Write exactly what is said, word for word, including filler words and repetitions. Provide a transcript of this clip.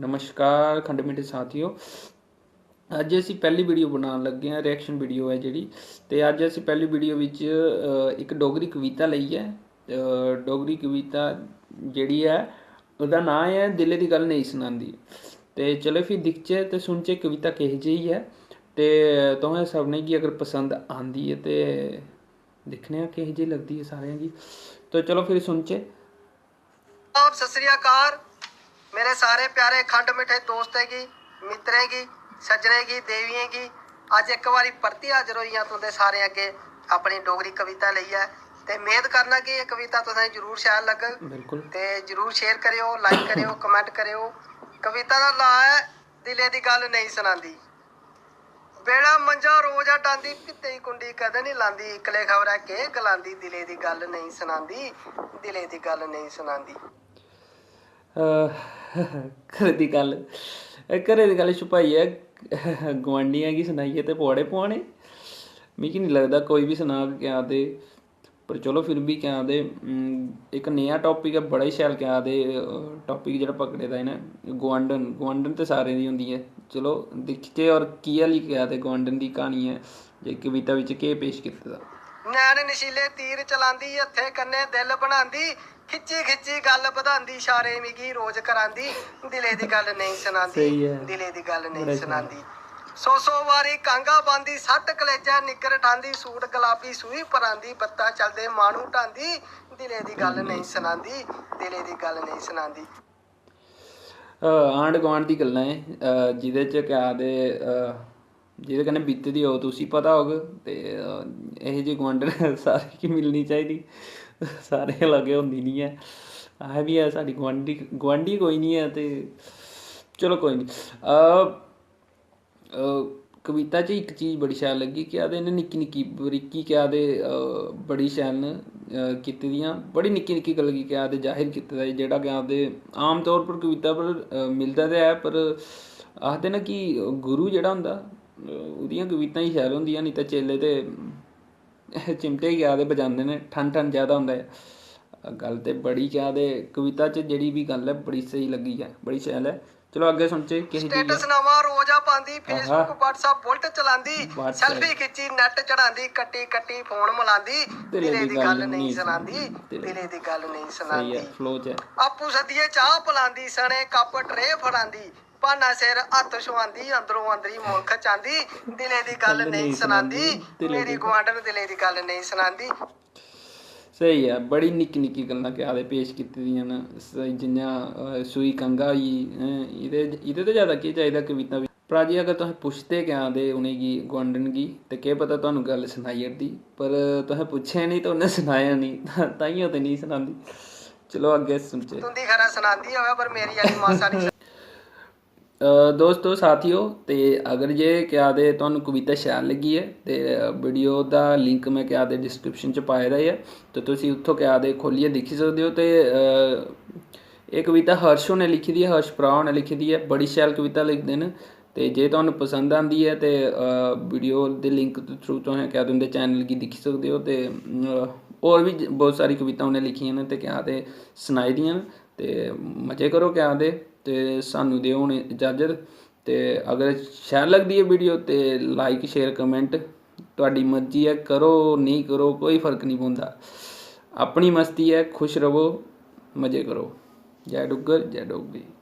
नमस्कार खंड मिट्ठे साथियो, अज्ज असी पैह्ली वीडियो बनान लग्गे आं, रिएक्शन वीडियो ऐ जेह्ड़ी। ते अज्ज असी पैह्ली वीडियो बिच, अ, इक डोगरी कविता लेइयै, अ, डोगरी कविता जेह्ड़ी ऐ, ओह्दा नांऽ ऐ दिलै दी गल्ल नेईं सनांदी। ते चलो फ्ही दिखचै ते सुनचै कविता किहो जेही ऐ। ते तुसें सभनें गी अगर पसंद आंदी ऐ ते दिक्खने आं किहो जेही लगदी ऐ सारें गी। तो चलो फिर सुनचै। आप सत श्री अकाल मेरे सारे प्यारे खंड मिट्ठे दोस्तें गी, मित्तरें गी, सज्जनें गी, देवियें गी। अज्ज इक बारी परतियै हाजर होई आं तुं'दे सारें अग्गें अपनी डोगरी कविता लेइयै। ते मेद करना कि एह् कविता तुसें जरूर शैल लग्गग। बिल्कुल। ते जरूर शेयर करेओ, लाइक करेओ, कमेंट करेओ। कविता दा नांऽ ऐ दिलै दी गल्ल नेईं सनांदी। बेड़ा मंझा रोज हटांदी, भित्ते दी कुंडी कदें निं लांदी। इक्कले खबरै केह् गलांदी, दिलै दी गल्ल नेईं सनांदी, दिलै दी गल्ल नेईं सनांदी। अ, घरै दी गल्ल, एह् घरै दी गल्ल छुपाइयै गुआंढियें गी सनाइयै ते पुआड़े पुआने। मिगी निं लगदा कोई बी सनाग, केह् आखदे। पर चलो, फिर बी केह् आखदे, उम, इक नेहा टॉपिक ऐ, बड़ा ही शैल, केह् आखदे, अ, टॉपिक जेह्ड़ा पकड़े दा इ'नें, गुआंढन। गुआंढन ते सारें दी होंदी ऐ। चलो दिखचै, होर केह् आह्ली, केह् आखदे, गुआंढन दी क्हानी ऐ, जे कविता बिच केह् पेश कीते दा। नैन नशीले तीर चलांदी, हत्थें कन्नै दिल बनांदी, खिच्ची खिच्ची गल्ल बधांदी, इशारे मिगी रोज करांदी। दिलै दी गल्ल नेईं सनांदी, स्हेई ऐ। दिलै दी गल्ल नेईं बड़ा शैल। सनांदी। सौ सौ बारी कांगा पांदी, सट्ट कलेजै निग्गर ठांदी, सूट गलाबी सूई परांदी, बत्ता चलदे माह्नू ढांदी, दिलै दी गल्ल नेईं सनांदी, दिलै दी गल्ल नेईं सनांदी। अ, आंढ गुआंढ दी गल्लां एह्, अ, जेह्दे च, केह् आखदे, अ, जेह्दे कन्नै बीती दी होग ते उसी पता होग। ते, अ, एह् जेही गुआंढन सारें गी मिलनी चाहिदी, सारें गै लाग्गै होंदी निं ऐ। असें बी ऐ, साढ़ी गुआंढी, गुआंढी कोई निं ऐ ते चलो कोई निं। अ, अ, कविता च इक चीज बड़ी शैल लग्गी, केह् आखदे, इ'नें निक्की निक्की बरीकी, केह् आखदे, अ, बड़ी शैल न, अ, कीती दियां, बड़ी निक्की निक्की गल्ल गी, केह् आखदे, जाहिर कीते दा ऐ, जेह्ड़ा, केह् आखदे, आम तौर पर कविता पर, अ, मिलदा ते ऐ, पर आखदे न कि गुरु जेह्ड़ा होंदा, अ, ओह्दियां कवितां ही शैल होंदियां, नेईं ते चेले ते चिमटे, केह् आखदे, बजांदे न, ठन ठन ज्यादा होंदा ऐ। गल्ल ते बड़ी, केह् आखदे, कविता च जेह्ड़ी बी गल्ल ऐ, बड़ी स्हेई लग्गी ऐ, बड़ी शैल ऐ। चलो अग्गें सुनचै किसी दी। स्टेटस नमां रोज आ पांदी, Facebook, WhatsApp, बुलेट चलांदी, selfie खिच्ची, net चढ़ांदी, कट्टी कट्टी फोन मलांदी, दिलै दी गल्ल नेईं सनांदी, दिलै दी गल्ल नेईं सनांदी। फ्लो च ऐ। आपूं सद्दियै चाह् पलांदी, सने कप ट्रे फड़ांदी, भाना सिर हत्थ छुआंदी, अंदरों अंदरी मुल्ख चांदी, दिलै दी गल्ल नेईं सनांदी, मेरी गुआंढन दिलै दी गल्ल नेईं सनांदी। स्हेई ऐ, बड़ी निक्की निक्की गल्लां, केह् आखदे, पेश कीती दियां न। स-, जि'यां, अ, सूई कंघा होई गेई, हैं, एह्दे, एह्दे तो जैदा केह् चाहिदा कविता बिच? भ्रा जी, अगर तुसें पुछदे, केह् आखदे, उ'नेंगी, गुआंढन गी, ते केह् पता तुहानू गल्ल सनाई ओड़दी, पर तुसें पुच्छेआ निं ते उ'नें सनाया निं, तां-, ताइयों ते निं सनांदी। चलो अग्गें सुनचै। तुं'दी खरै सनांदी होऐ, पर मेरी आह्ली मासा निं। अ, दोस्तो, साथियो, ते अगर जे, केह् आखदे, तुहानू कविता शैल लग्गी ऐ ते, अ, वीडियो दा लिंक में, केह् आखदे, डिस्क्रिप्शन च पाए दा ऐ, ते तुसी उत्थों, केह् आखदे, खोलियै दिक्खी सकदे ओ। ते, अ, एह् कविता हर्ष होरें लिखी दी ऐ, हर्ष भ्राऽ होरें लिखी दी ऐ। बड़ी शैल कविता लिखदे न। ते जे तुहानू पसंद आंदी ऐ ते, अ, वीडियो दे लिंक दे थ्रू तुसें, केह् आखदे, उं'दे चैनल गी दिक्खी सकदे ओ। ते, अ, होर बी ज-, बौह्त सारी कवितां उ'नें लिखियां न ते, केह् आखदे, सनाई दियां न। ते मजे करो, केह् आखदे, ते सानू देओ हून इजाजत। ते अगर शैल लगदी ऐ वीडियो ते like, share, comment तुहाडी मर्जी ऐ, करो नेईं करो, कोई फर्क निं पौंदा। अपनी मस्ती ऐ, खुश रवो, मजे करो। जै डुग्गर, जै डोगरी।